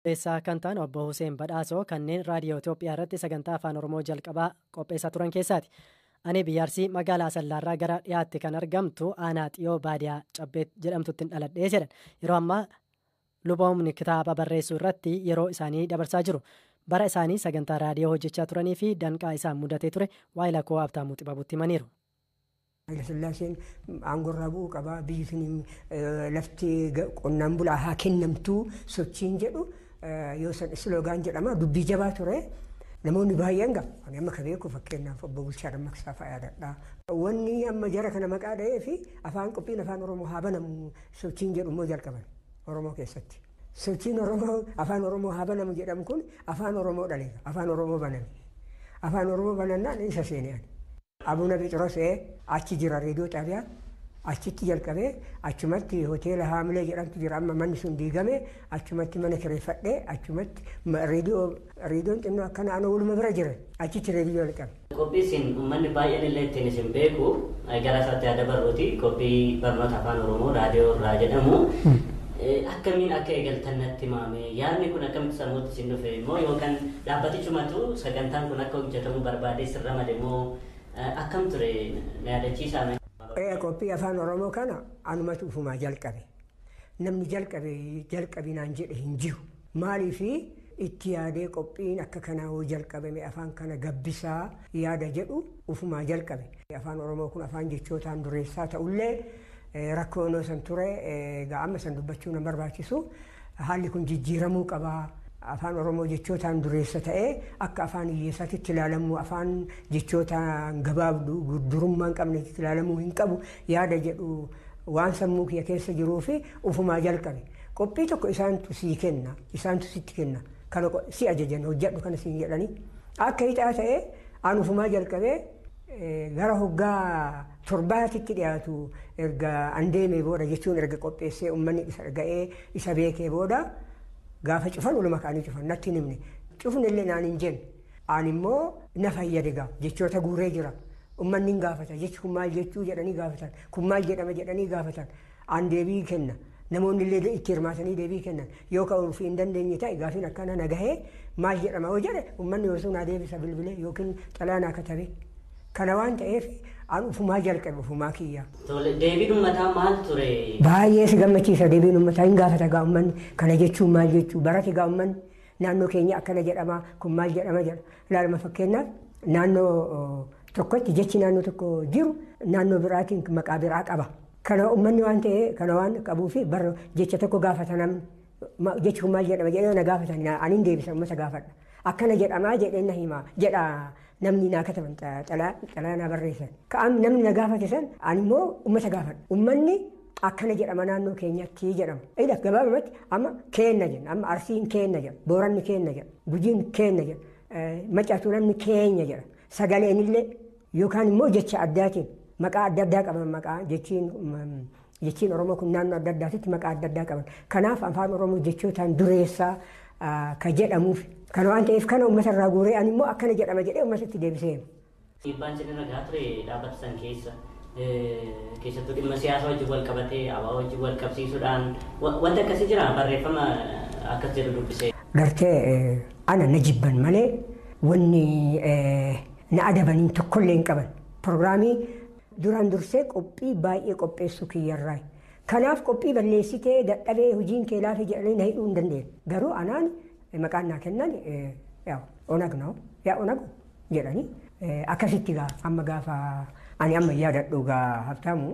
Qopheessaa kan ta'an obbo Hussein Badhaasoo kanneen raadiyoo Itoophiyaa irratti sagantaa afaan Oromoo jalqabaa qopheessaa turan keessaati. Ani biyya Arsii magaalaa Asallaarraa gara dhiyaatti kan argamtu aanaa xiyoo baadiyaa Cabbeet jedhamtutti dhaladhee jedhan. Yeroo ammaa luboomni kitaaba barreessuu irratti yeroo isaanii dabarsaa jiru. Bara isaanii sagantaa raadiyoo hojjechaa turanii fi danqaa isaan mudatee ture waa'ee lakkoo Habtaamuu Xibabuutti himaniiru. Hayilasillaaseen aangorraa bu'uu qabaa, biyyi sun lafti qonnaan bulaa haa kennamtuu sochiin jedhu yoo san slogan jedhama dubbii jabaa ture. Namoonni baay'een qaba. Ani amma ka beeku fakkeenyaaf obbo Bulchaa Dammaqsaa fa'aa yaadadha. Wanni amma jara kana maqaa dha'ee fi afaan qophiin afaan Oromoo haa banamu sochiin jedhu immoo jalqaban Oromoo keessatti. Sochiin Oromoo afaan Oromoo haa banamu jedhamu kun afaan Oromoo dhaleera. Afaan Oromoo baname. Afaan Oromoo banannaan isa seenee ani. Abuna Phexros achi jira reediyoo xaabiyaa achitti jalqabee achumatti hoteela Haamilee jedhamtu jira, amma manni sun diigame, achumatti mana kireeffadhee achumatti reediyoon xinnoo akkana ana waluma bira jira, achitti reediyoo jalqabe. Qophii isin uummanni baay'een illee ittiin isin beeku gara isaatti yaada barruuti, qophii barnoota afaan Oromoo raadiyoo irraa jedhamu. Akkamiin akka eegaltan natti himame, yaadni kun akkamitti sammuutti isin dhufe immoo, yookaan dhaabbatichumatu sagantaan kun akka hojjetamu barbaadee sirra male immoo akkam ture, na yaadachiisaa? Qophii afaan Oromoo kana anumatu ufumaa jalqabe. Namni jalqabe jalqabinaan jedhe hin jiru. Maaliifi itti yaadee qophiin akka kanaa hoo jalqabame afaan kana gabbisaa yaada jedhu ufumaa jalqabe. Afaan Oromoo kun afaan jechootaan dureessaa ta'ullee rakkoo san ture egaa amma san dubbachuu na barbaachisu, haalli kun jijjiiramuu qabaa. Afaan Oromoo jechootaan dureessa ta'ee akka afaan hiyyeessaatti ilaalamuu, afaan jechootaan gabaabduu durummaa hin qabnetti ilaalamuu hin qabu yaada jedhu waan sammuu kiyya keessa jiruu fi ufumaa jalqabe. Qophii tokko isaantu sii kenna, isaantu sitti kenna. Kana si ajajan, hojjedhu kana siin jedhanii. Akka hixaa ta'ee an ufumaa jalqabee gara hoggaa 7tti dhiyaatu erga an deemee booda, jechuun erga qopheessee uummanni isa ga'ee isa beekee booda, gaafa cufan waluma ka'anii cufan, natti hin himne. Cufni illee naan hin jenne. An immoo na fayyade gaa, jechoota guuree jira. Uummanni hin gaafata, jechi kun maal jechuu jedhanii gaafatan, kun maal jedhama jedhanii gaafatan. An deebii kenna. Namoonni illee itti hirmaatanii deebii kennan. Yoo ka'uu fi hin dandeenye ta'e gaafiin akkana na gahee maal jedhama yoo jedhe, uummanni yoo naa deebisa bilbilee yookiin xalayaa naa katabe. Kana waan ta'eef an ufumaa jalqabe, ufumaa kiyya. Deebiin uummataa maal ture? Baay'ee si gammachiisa deebiin uummataa, hin gaafata gaa uummanni, kana jechuun maal jechuu barate gaa uummanni, naannoo keenya akkana jedhama, kun maal jedhama jedha. Ilaaluma fakkeenyaaf naannoo tokkotti jechi naannoo tokko jiru naannoo biraatiin maqaa biraa qaba. Kana uummanni waan ta'e kana waan qabuu fi bara jecha tokko gaafata namni, jechi kun maal jedhama jedhee na gaafatan, ani hin deebisa, uummata gaafadha. Akkana jedhamaa jedhee na hima jedha namni naa kataban, xalaa naa barreessan. Ka'am namni na gaafate san ani immoo uummata gaafadha. Uummanni akkana jedhama naannoo keenyatti jedhama. Ila gabaabumatti amma keenna jenna, amma Arsiin keenna jedha, Booranni keenna jedha, Gujiin keenna jedha, Macaatuu namni keenya jedha. Sagaleen illee yookaan immoo jecha addaatiin maqaa adda addaa qaban, maqaa jechiin Oromoo kun naannoo adda addaatitti maqaa adda addaa qaban. Kanaaf afaan Oromoo jechootaan dureessaa ka jedhamuuf. Kana waan ta'eef kana uummata irraa guuree ani immoo akkana jedhama jedhee uummatatti deebisee. Dhiibbaan isin irra gahaa ture dhaabbata san keessa, keessattuu dhimma siyaasaa wajjin wal qabatee ABO wajjin wal qabsiisuudhaan wanta akkasii jira, barreeffama akkas jedhu dubbisee. Gartee ana na jibban malee wanni na adabaniin tokkollee hin qaban. Pirogiraamii duraan dursee qophii baay'ee qopheessuu kiyyarraa. Kanaaf qophii balleessitee dadhabee hojiin kee laafe jedhanii na hidhuu hin dandeenye. Garuu anaan maqaan naa kennan ኦነግ ነው yaa ኦነግ jedhanii akkasitti gaa amma gaafa ani amma yaadadhu gaa Habtaamu.